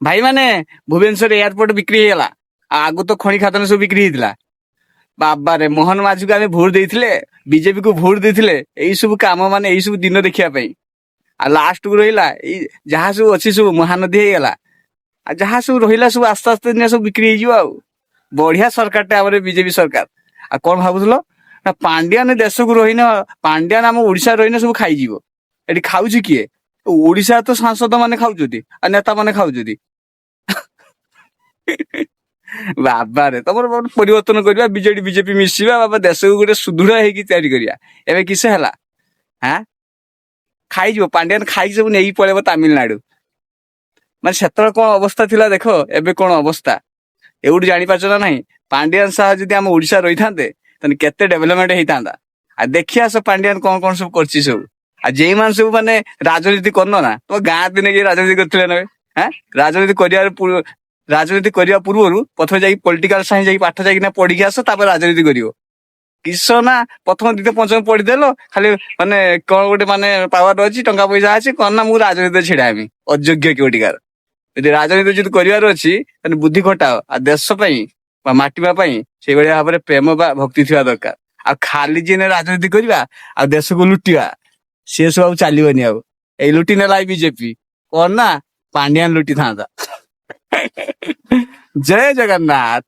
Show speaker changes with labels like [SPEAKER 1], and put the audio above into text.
[SPEAKER 1] ଭାଇମାନେ, ଭୁବନେଶ୍ୱର ଏୟାରପୋର୍ଟ ବିକ୍ରି ହେଇଗଲା। ଆଉ ଆଗରୁ ତ ଖଣି ଖାଦାନ ସବୁ ବିକ୍ରି ହେଇଥିଲା। ବାବାରେ, ମୋହନ ମାଝୀକୁ ଆମେ ଭୋଟ ଦେଇଥିଲେ, ବିଜେପି କୁ ଭୋଟ ଦେଇଥିଲେ ଏଇ ସବୁ କାମ, ମାନେ ଏଇ ସବୁ ଦିନ ଦେଖିବା ପାଇଁ। ଆଉ ଲାଷ୍ଟ କୁ ରହିଲା ଏଇ ଯାହା ସବୁ ଅଛି ସବୁ ମହାନଦୀ ହେଇଗଲା। ଆଉ ଯାହା ସବୁ ରହିଲା ସବୁ ଆସ୍ତେ ଆସ୍ତେ ଦିନ ସବୁ ବିକ୍ରି ହେଇଯିବ। ଆଉ ବଢିଆ ସରକାରଟା ଆମର ବିଜେପି ସରକାର। ଆଉ କଣ ଭାବୁଥିଲ ନା ପାଣ୍ଡିଆନ ଦେଶକୁ ରହିନ, ପାଣ୍ଡିଆନ ଆମ ଓଡିଶା ରହିନେ ସବୁ ଖାଇଯିବ। ଏଠି ଖାଉଛି କିଏ? ଓଡିଶା ତ ସାଂସଦ ମାନେ ଖାଉଛନ୍ତି ଆଉ ନେତା ମାନେ ଖାଉଛନ୍ତି। ବାବାରେ, ତମର ଗୋଟେ ପରିବର୍ତ୍ତନ କରିବା, ବିଜେଡି ବିଜେପି ମିଶିବା, ବାବା, ଦେଶକୁ ଗୋଟେ ସୁଦୃଢ ହେଇକି ତିଆରି କରିବା। ଏବେ କିସ ହେଲା? ହାଁ, ଖାଇଯିବ ପାଣ୍ଡିଆନ, ଖାଇକି ସବୁ ନେଇକି ପଳେଇବ ତାମିଲନାଡୁ। ମାନେ ସେତେବେଳେ କଣ ଅବସ୍ଥା ଥିଲା ଦେଖ, ଏବେ କଣ ଅବସ୍ଥା। ଏଉଠୁ ଜାଣିପାରୁଛ ନା ନାହିଁ, ପାଣ୍ଡିଆନ ସାହ ଯଦି ଆମ ଓଡିଶା ରହିଥାନ୍ତେ ତାହେଲେ କେତେ ଡେଭଲପମେଣ୍ଟ ହେଇଥାନ୍ତା। ଆଉ ଦେଖିଆ ସେ ପାଣ୍ଡିଆନ କଣ କଣ ସବୁ କରିଛି ସବୁ। ଆଉ ଯେଉଁମାନେ ସବୁ ମାନେ ରାଜନୀତି କରିନ ନା, ତମ ଗାଁ ଦିନେ କିଏ ରାଜନୀତି କରିଥିଲେ ନେବେ? ହାଁ, ରାଜନୀତି କରିବା ପୂର୍ବରୁ ପ୍ରଥମେ ଯାଇକି ପଲିଟିକାଲ ସାଇନ୍ସ ଯାଇକି ପାଠ ଯାଇକିନା ପଢିକି ଆସ, ତାପରେ ରାଜନୀତି କରିବ। କିସ ନା ପ୍ରଥମ, ଦ୍ୱିତୀୟ, ପଞ୍ଚମ ପଢିଦେଲ, ଖାଲି ମାନେ କଣ ଗୋଟେ ମାନେ ପାୱାର ଅଛି, ଟଙ୍କା ପଇସା ଅଛି, କଣ ନା ମୁଁ ରାଜନୀତିରେ ଛିଡା ହେମି। ଅଯୋଗ୍ୟ କେଉଁଠିକାର। ଯଦି ରାଜନୀତି ଯଦି କରିବାର ଅଛି ତାହେଲେ ବୁଦ୍ଧି ଖଟାଅ। ଆଉ ଦେଶ ପାଇଁ ବା ମାଟିବା ପାଇଁ ସେଇଭଳିଆ ଭାବରେ ପ୍ରେମ ବା ଭକ୍ତି ଥିବା ଦରକାର। ଆଉ ଖାଲି ଯିଏ ରାଜନୀତି କରିବା ଆଉ ଦେଶକୁ ଲୁଟିବା, ସେ ସବୁ ଆଉ ଚାଲିବନି। ଆଉ ଏଇ ଲୁଟି ନେଲା ବିଜେପି, କଣ ନା ପାଣ୍ଡିଆନ ଲୁଟିଥାନ୍ତା। ଜୟ ଜଗନ୍ନାଥ।